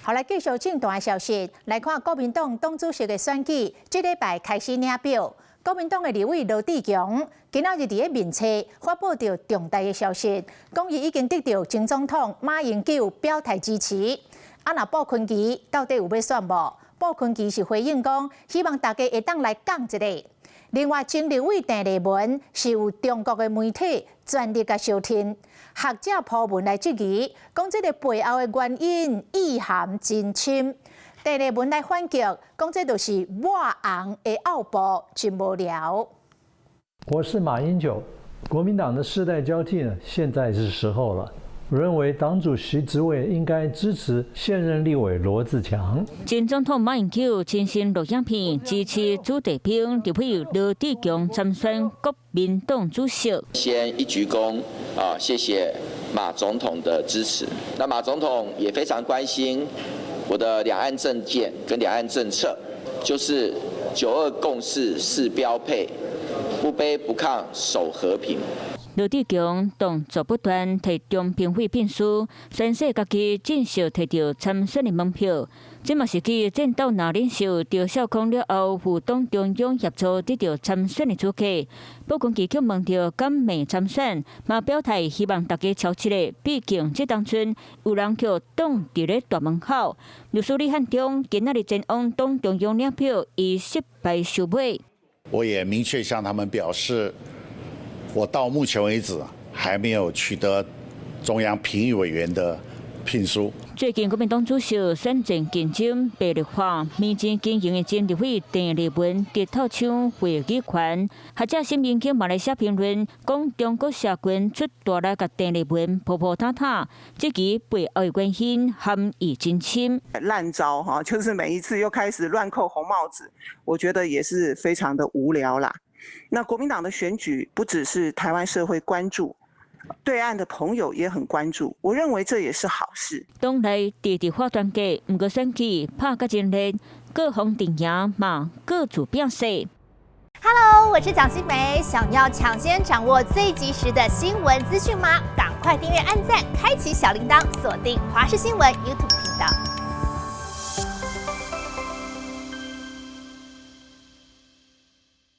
好，來繼續政壇的消息，來看國民黨黨主席的選舉，這禮拜開始領票。國民黨的立委羅智強今仔日佇咧面冊發布著重大的消息，講伊已經得著前總統馬英九表態支持。啊，若傅崐萁到底有欲選無？傅崐萁是回應講，希望大家會當來講一下。另外，前立委鄭麗文是有中國的媒體全力共相挺，學者鋪文來質疑，講這个背後的原因意涵真深。鄭麗文來反擊，講這就是抹紅的奧步，真無聊。我是馬英九，國民黨的世代交替呢，現在是時候了。我認為黨主席職位應該支持現任立委羅智強。前總統馬英九親身錄影片支持子弟兵立委羅智強參選國民黨主席。先一鞠躬啊，謝謝馬總統的支持。那馬總統也非常關心我的兩岸政見跟兩岸政策，就是九二共識是標配，不卑不亢守和平。羅智強動作不斷，提中評會聘書，宣誓家己正式提著參選的門票。這嘛是繼戰鬥藍領袖趙少康了後，獲黨中央協助得著參選的資格。傅崐萁去問著敢袂參選，嘛表態希望大家敲一下，畢竟這當陣有人予擋佇咧大門口。律師李漢忠今仔日前往黨中央領票，伊失敗收尾。我也明確向他們表示，我到目前為止還沒有取得中央評議委員的聘書。最近國民黨主席選戰競爭白熱化，民進經營的前立委鄭麗文得透搶會議權。學者沈榮慶嘛來寫評論，講中國社群出大力共鄭麗文鋪鋪塔塔，這其背後的原因含義真深。爛招哈，就是每一次又開始亂扣紅帽子，我覺得也是非常的無聊啦。那國民黨的選舉不只是台灣社會關注，對岸的朋友也很關注，我認為這也是好事。黨內直直發團結，毋過選舉拍甲真熱，各方陣營嘛各自表勢。 Hello，我是蔣新梅，想要搶先掌握最及時的新聞資訊嗎？趕快訂閱、按讚、開啟小鈴鐺，鎖定華視新聞 YouTube 頻道。